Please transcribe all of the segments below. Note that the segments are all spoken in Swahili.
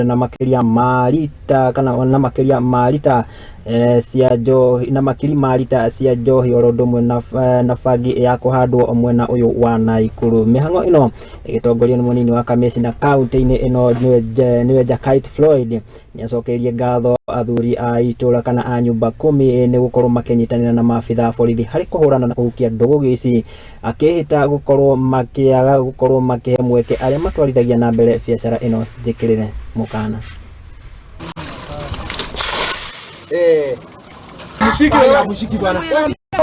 Na makĩria ma rita kana na makĩria ma rita cia njohi na makiri ma rita cia njohi oro ũndũ ũmwe na bangi ya kũhandwo mwena ũyũ wa Naikuru. Mĩhang'o ĩno ĩgĩtongorio nĩ mũnini wa kamĩcina kaunti-inĩ ĩno nĩwe Jakite Floyd nĩacokeirie ngatho athuri a itũra kana a nyumba kumi nĩ gũkorwo makĩnyitanĩra na maabitha a borithi harĩ kũhũrana na kũhukia ndũgũgĩ ici, akĩhĩta gũkorwo makĩaga gũkorwo makĩhe mweke arĩa matwarithagia na mbere biacara ĩno njĩkĩrĩre mũkana.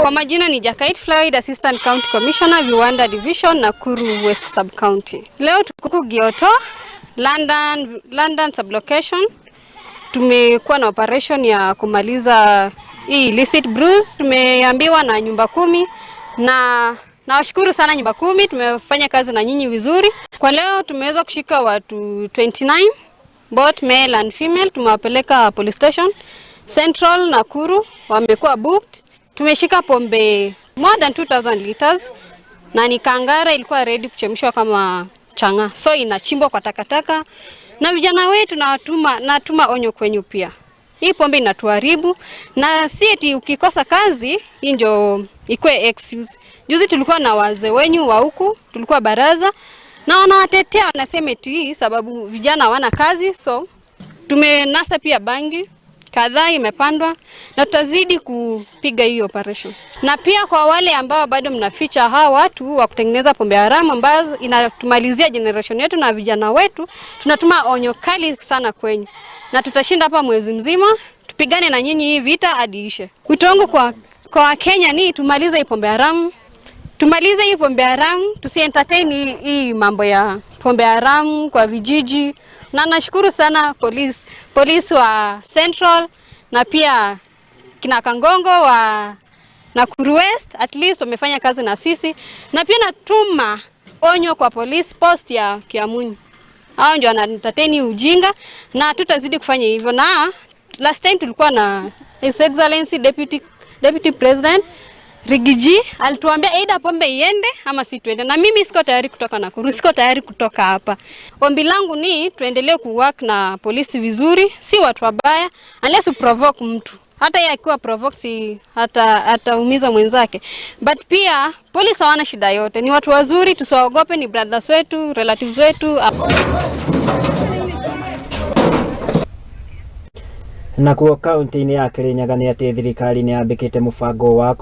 Kwa majina ni Jakite Floyd, Assistant County Commissioner, Viwanda Division, Nakuru West Sub County. Leo tuko Gioto, London sublocation. Tumekuwa na operation ya kumaliza hii illicit brews. Tumeambiwa na nyumba kumi na nawashukuru sana nyumba kumi, tumefanya kazi na nyinyi vizuri. Kwa leo tumeweza kushika watu 29, both male and female, tumewapeleka police station Central Nakuru, wamekuwa booked. Tumeshika pombe more than 2000 liters na ni kangara ilikuwa ready kuchemshwa kama chang'aa, so inachimbwa kwa takataka. Na vijana wetu natuma onyo kwenyu pia, hii pombe inatuharibu, na si eti ukikosa kazi hii ndio ikue excuse. Juzi tulikuwa na wazee wenyu wa huku, tulikuwa baraza na wanawatetea, wanasema eti sababu vijana hawana kazi. So tumenasa pia bangi kadhaa imepandwa na tutazidi kupiga hii operation. Na pia kwa wale ambao bado mnaficha hawa watu wa kutengeneza pombe haramu ambazo inatumalizia generation yetu na vijana wetu, tunatuma onyo kali sana kwenyu. Na tutashinda hapa mwezi mzima, tupigane na nyinyi hii vita hadi ishe. Wito wangu kwa Wakenya ni tumalize hii pombe haramu. Tumalize hii pombe haramu, tusi entertain hii mambo ya pombe haramu kwa vijiji. Na nashukuru sana polisi wa Central na pia kina Kangongo wa Nakuru West, at least wamefanya kazi na sisi. Na pia natuma onyo kwa police post ya Kiamuni. Hao ndio wanaentertain ujinga na tutazidi kufanya hivyo. Na last time tulikuwa na His Excellency Deputy President Rigiji alituambia either pombe iende ama si tuende. Na mimi siko tayari kutoka Nakuru, siko tayari kutoka hapa. Ombi langu ni tuendelee kuwork na polisi vizuri, si watu wabaya, unless provoke mtu. Hata yeye akiwa provoke si hata ataumiza mwenzake. But pia polisi hawana shida yote, ni watu wazuri, tusiwaogope, ni brothers wetu, relatives wetu. Nakuo kaunti-inĩ ya Kirinyaga nĩ atĩ thirikari nĩ yambĩkĩte mũbango wa